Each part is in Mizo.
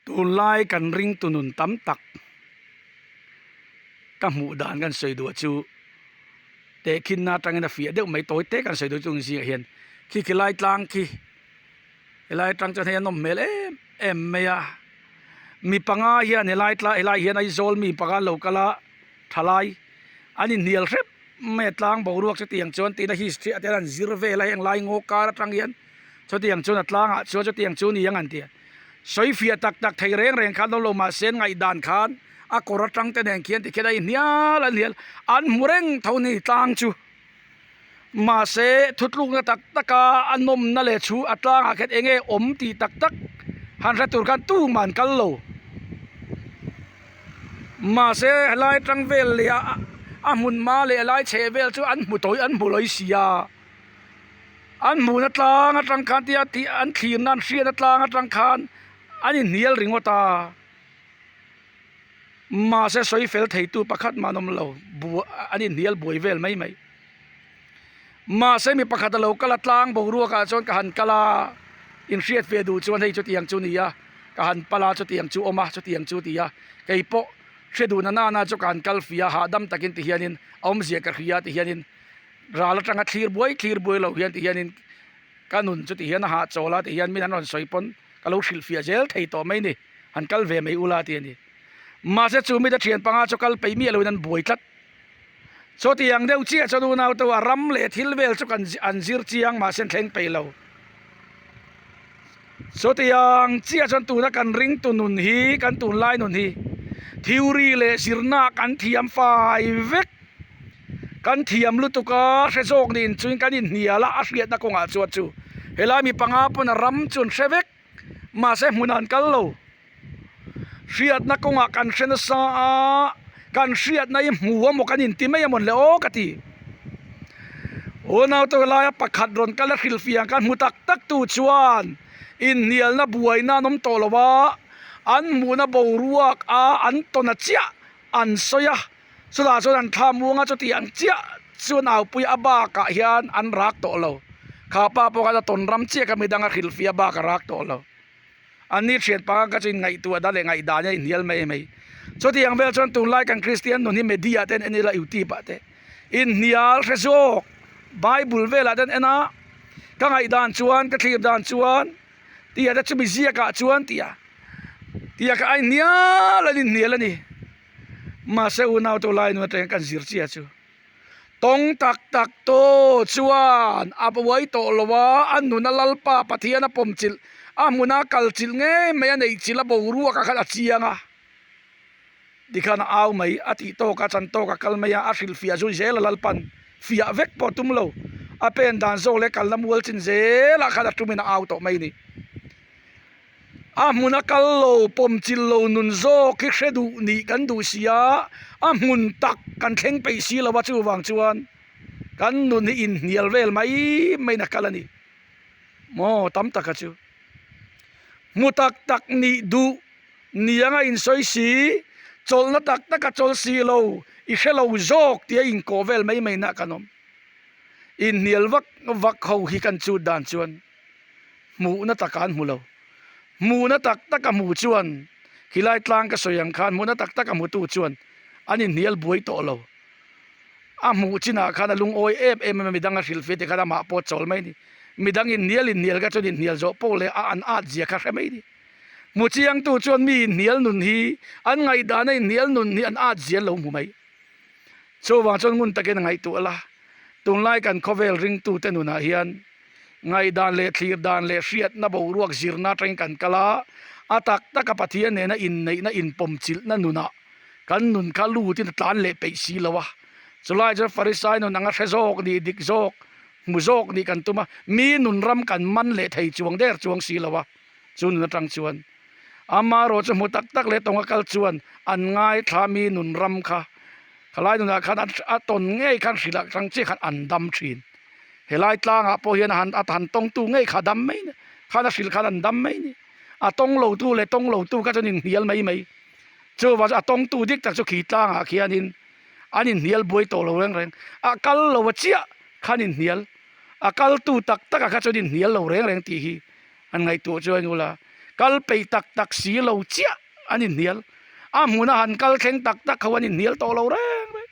Tunlai kan ringtu nun tam tak ka hmuh dan kan sawi duh chu tehkhinna atangin a fiah deuh mai tawi te kan sawi duh chung zingah hian khi khi lai tlang khi helai atang chuan hei a nawm hmel em em mai a mi panga hian helai tla helai hian Aizawl mi panga an lo kal a thalai an inhnial hrep mai a tlang boruak chutiang chuan tina history ah te hian an zir vel a heng lai ngaw kar atang hian chutiang chuan a tlangah chuan chutiang chu ni ang an ti a sawi fiah tak tak thei reng reng khan awm lo mahse an ngaihdan khan a kawr atang te nen khian tikhian a inhnial a inhnial an hmu reng tho ni tlang chu mahse thutlukna tak tak a a nawmna leh chhu a tlangah khian eng nge awm tih tak tak han hre tur khan tumah an kal lo mahse helai atang vel leh a a hmun hma leh a lai chheh vel chu an hmu tawih an hmu lawi si a. An hmuhna tlang atang khan tia tih an thlirna an hriatna tlang atang khan an inhnial ringawt a, mahse sawi fel theitu pakhat mah an awm lo buai an inhnial buai vel mai mai. Mahse mi pakhat a lo kal a tlang boruak ah chuan ka han kal a, inhriat ve duh chuan hei chutiang chu ni a, ka han pal a chutiang chu awm a chutiang chu ti a, keipawh hre duhna nana chu ka han kal fia hahdam takin ti hianin a awmzia ka hria ti hianin. Ral atanga thlir buai thlir buai loh hian ti hianin ka nun chu ti hian a hahchawl a ti hian min an rawn sawi pawn ka lo hrilhfiah zel thei tawh mai ni han kal ve mai ula ti a ni. Mahse chu mite thian panga chu kal peih miah loin an buai tlat. Chutiang deuh chiah chuan unau te a ram leh thil vel chu kan an zir chiang mahse an thleng peih lo. Chutiang chiah chuan tuna kan ringtu nun hi kan tunlai nun hi theory leh zirna kan thiam fai vek. Kan thiam lutuk a, hre zawk niin chuin kan inhnial a, a hriatna kawngah chuan chu helai mi panga pawn a ram chu an hre vek, mahse hmunah an kal lo. Hriatna kawngah kan hre nasa a, kan hriatna hi hmu a maw kan inti mai a mawn le aw ka ti. Unau te laia pakhat rawn kal a hrilhfiah ang khan hmu tak tak tu chuan inhnialna buaina an awm tawh lo a, an hmuhna boruak a an tawn a chiah an sawi a. Chutah chuan an thla muang a, chuti ang chiah chu naupui a bakah hian an rak tawh lo. Kha pa pawh khan a tawn ram chiah kha midang a hrilhfiah bak a rak tawh lo. An ni thian panga kha chu inngaihtuah dan leh ngaihdan hian a inhnial mai mai. Chuti ang vel chuan tunlai kan Kristian nun hi media te an en ila youtube ah te inhnial hre zawk bible velah te an en a, ka ngaihdan chuan ka thlir dan chuan tih ah te chumi ziak ah chuan tih ah tih ah kha a inhnial an inhnial a ni. Mahse unau te ulai nun atangin kan zir chiah chu tawng tak tak tu chuan a buai tawh lo a, a nuna Lalpa Pathian a pawm chilh, a hmuna kal chilh ngei mai a neih chilh a boruak ah khan a chiang a, tikhan a au mai, a tih tawk a chan tawk a kal mai a, a hrilhfiah zui zel a Lalpan fiah vek pawh tum lo, a pen dan zawk leh kalna mual chin zel ah khan a tumin a au tawh mai a ni. A hmun a kal lo, pawm chilh lo nun zawk hi hre duh nih kan duh si a, a hmun tak kan thleng peih si lo a, chuvang chuan kan nun hi inhnial vel mai maiin a kal a ni. Maw tam taka chu hmu tak tak nih duh ni anga insawi si, chawlhna tak taka chawl si lo, i hre lo zawk tia inkawh vel mai mainah kan awm. Inhnial vak vak ho hi kan chut dan chuan. Hmuhna takah an hmu lo. Hmuhna tak tak a hmu chuan khilai tlang ka sawi ang khan hmuhna tak tak a hmutu chuan an inhnial buai tawh lo. A hmuh chinah khan a lungawi em em a, midang a hrilhfiah tih khan amah pawh a chawl mai a ni. Midang inhnial inhnial kha chuan inhnial zawh pawh leh a an at zia kha hre mai a ni. Hmu chiangtu chuan mi inhnial nun hi an ngaihdan a inhnial nun hi an at zia an lo hmu mai. Chuvang chuan ngun takin a ngaihtuah la, tunlai kan khawvel ringtute nunah hian Ngaihdan leh thlir dan leh hriatna boruak zirna atangin kan kal a, a tak taka Pathian nena inneihna inpawmchilhna nunah kan nun kha lutin a tlan leh peih si lo a. Chulai chuan Farisai nun anga hre zawk nih, dik zawk, hmu zawk nih kan tum a, mi nun ram kan man leh thei chuang der chuang si lo a. Chu nun atang chuan amaherawh chu hmu tak tak leh tawnga kal chuan an ngaithla mi nun ram kha khalai nunah khan a tawn ngei khan hrilh atang chiah khan an dam thin. Helai tlangah pawh hian a han a han tawngtu ngei kha a dam mai ni, khan a hrilh khan an dam mai ni. A tawng lotu leh tawng lotu kha chuan inhnial mai mai. Chuvang chu a tawngtu dik tak chu khi tlangah khianin an inhnial buai tawh lo reng reng. A kal lo a chiah khan inhnial, a kaltu tak takah kha chuan inhnial lo reng reng tih hi an ngaihtuah chu a ni ula. Kal peih tak tak si lo chiah an inhnial. A hmuna han kal thleng tak tak ho an inhnial tawh lo reng reng.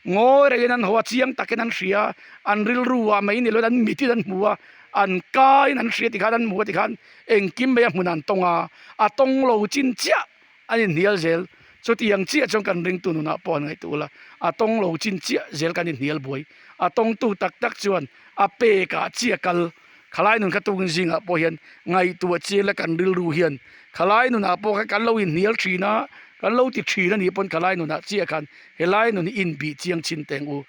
Ngawi rengin an haw a, chiang takin an hria, an rilru ah mai ni loin an mitin an hmu a, an kain an hria tikhan an hmu a tikhan engkim mai a hmun an tawng a, a tawng lo chin chiah an inhnial zel. Chutiang chiah chuan kan ringtu nunah pawh an ngaihtuah ula, a tawng lo chin chiah zel kan inhnial buai. A tawngtu tak tak chuan a pekah chiah kal Khalai nun kha tukin zingah pawh hian ngaihtuah chiang la kan rilru hian khalai nunah pawh khan kan lo inhnial thin a, kan lo ti thin a nih pawn khalai nunah chiah khan helai nun hi inbih chiang chhin teng u.